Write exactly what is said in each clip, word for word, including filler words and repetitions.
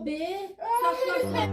Be, sa k pase?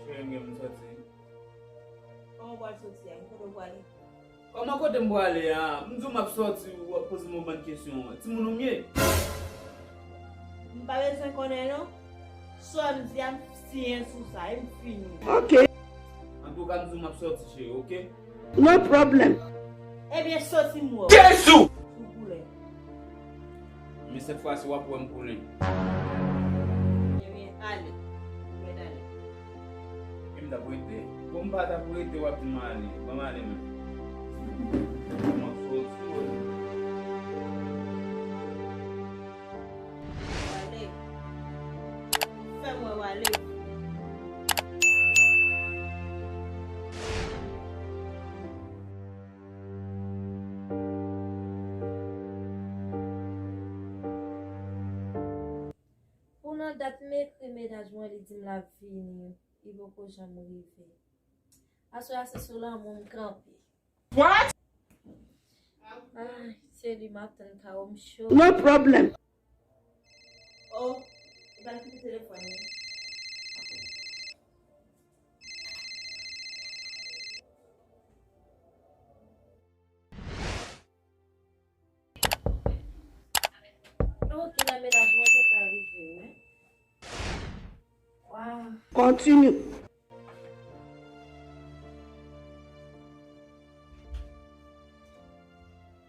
Cheri, m gen pou m soti. Kòman w pral soti a? Kote w prale? Kòman kote m prale a? M di w m ap soti, w ap poze m yon bann kesyon. Timoun ou m ye? M pa bezwen konnen non. Sa w di a, m siyen sou sa, e m fini. Ok. Antouka, m di w m ap soti, cheri, ok? No problem. Ebyen, soti m wè w. Jezi! Sou koulè. Men sèt fwa si w ap wè m konnen. Ebyen, ale. Ou mèt ale. E m t ap rete. Bon, m pa t ap rete, w ap di m ale. Ban m ale menm. M ap soti, wè. W ale. Fè m wè w ale. Pou nan dat m ekri mennaj mwen, li di m l ap vini, li poko janm rive. Aswè a se sou lanmou m kanpe. What? Ay, se li m ap tann, kawo m cho. No problem. Oh, li pral kite telefòn li. Ok, la mennaj mwen gentan rive, wi. Wow. Continue.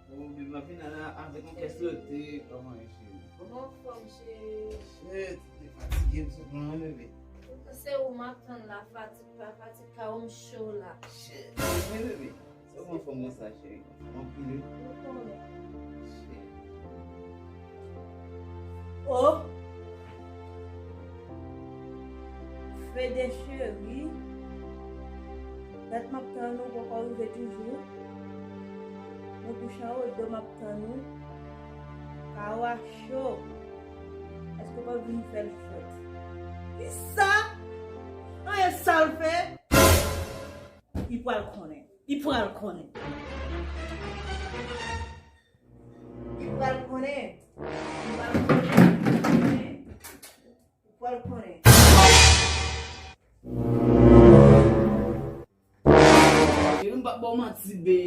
Bon, baby, m ap vin la avèk yon kè sote. Kòman e, cheri? Kòman anfòm, cheri? Shit, te fatige, m sot nan yon bebe. Se ou m ap tann la, fatig pa fatig, kawo m cho la. Shit, men bebe, se ou anfòm konsa, cheri? Anfòm anpil, wi. Ou konnen. Shit. Oh! Fede cheri, dat m ap tann ou poko rive toujou. Mwen kouche anwo do m ap tann ou. Kawo a cho. Èske w pa vin fè l frèt? Kisa? Anyen sa l fè? Li pral konnen. Li pral konnen. Li pral konnen. Li pral konnen. Li pral konnen. Li pral konnen. Cheri, m p ap ba w manti, be.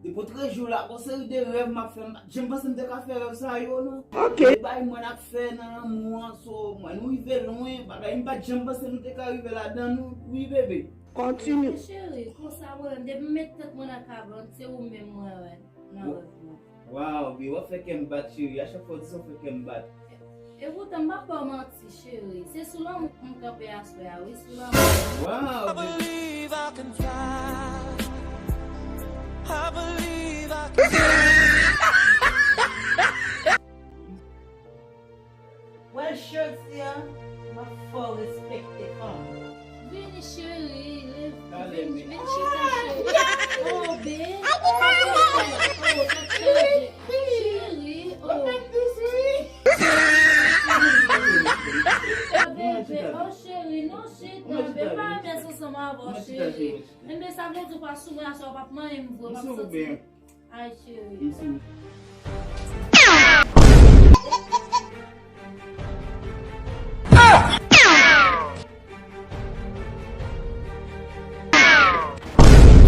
Depi w t rejou la, gon seri de rèv m ap fè, m pa t janm panse m te ka fè rèv sa yo, non. Ok. Bay mwen ap fè nan lanmou an, so, mwen nou rive lwen, bagay m pa t janm panse nou te ka rive ladan, non. Wi, bebe. Continue. Cheri, konsa mwen menm, depi m met tèt mwen nan kabann, se ou menm mwen wè nan rèv mwen. Wow, bi, w ap fè kè m bat, cheri. A chak fwa w di sa, w fè kè m bat. E poutan, m p ap ba w manti, cheri. Se sou lanmou pou m kanpe aswè a, wi, sou lanmou. Wow, bi. I believe I can fly. I believe I can fly. Well, jodi a, m ap fè w respekte fanm. Vini, cheri, leve, vini, vini chita, cheri. Oh, be. Oh, tèt chaje. Cheri, oh. Oh, bebe, oh, cheri, non, chita, be, pa remèt ansanm avè w, cheri. Enben, sa vle di w pa sou mwen aswè, w p ap manyen m vre, w p ap santi. Ay, cheri.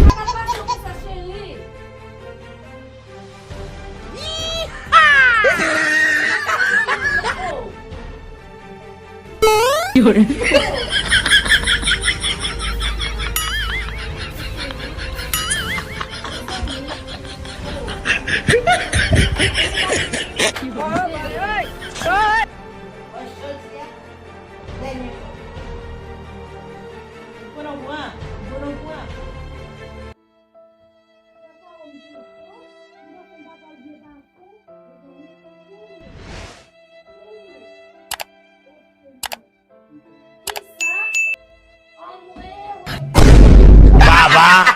Sa pa pase konsa, cheri. Oh. pa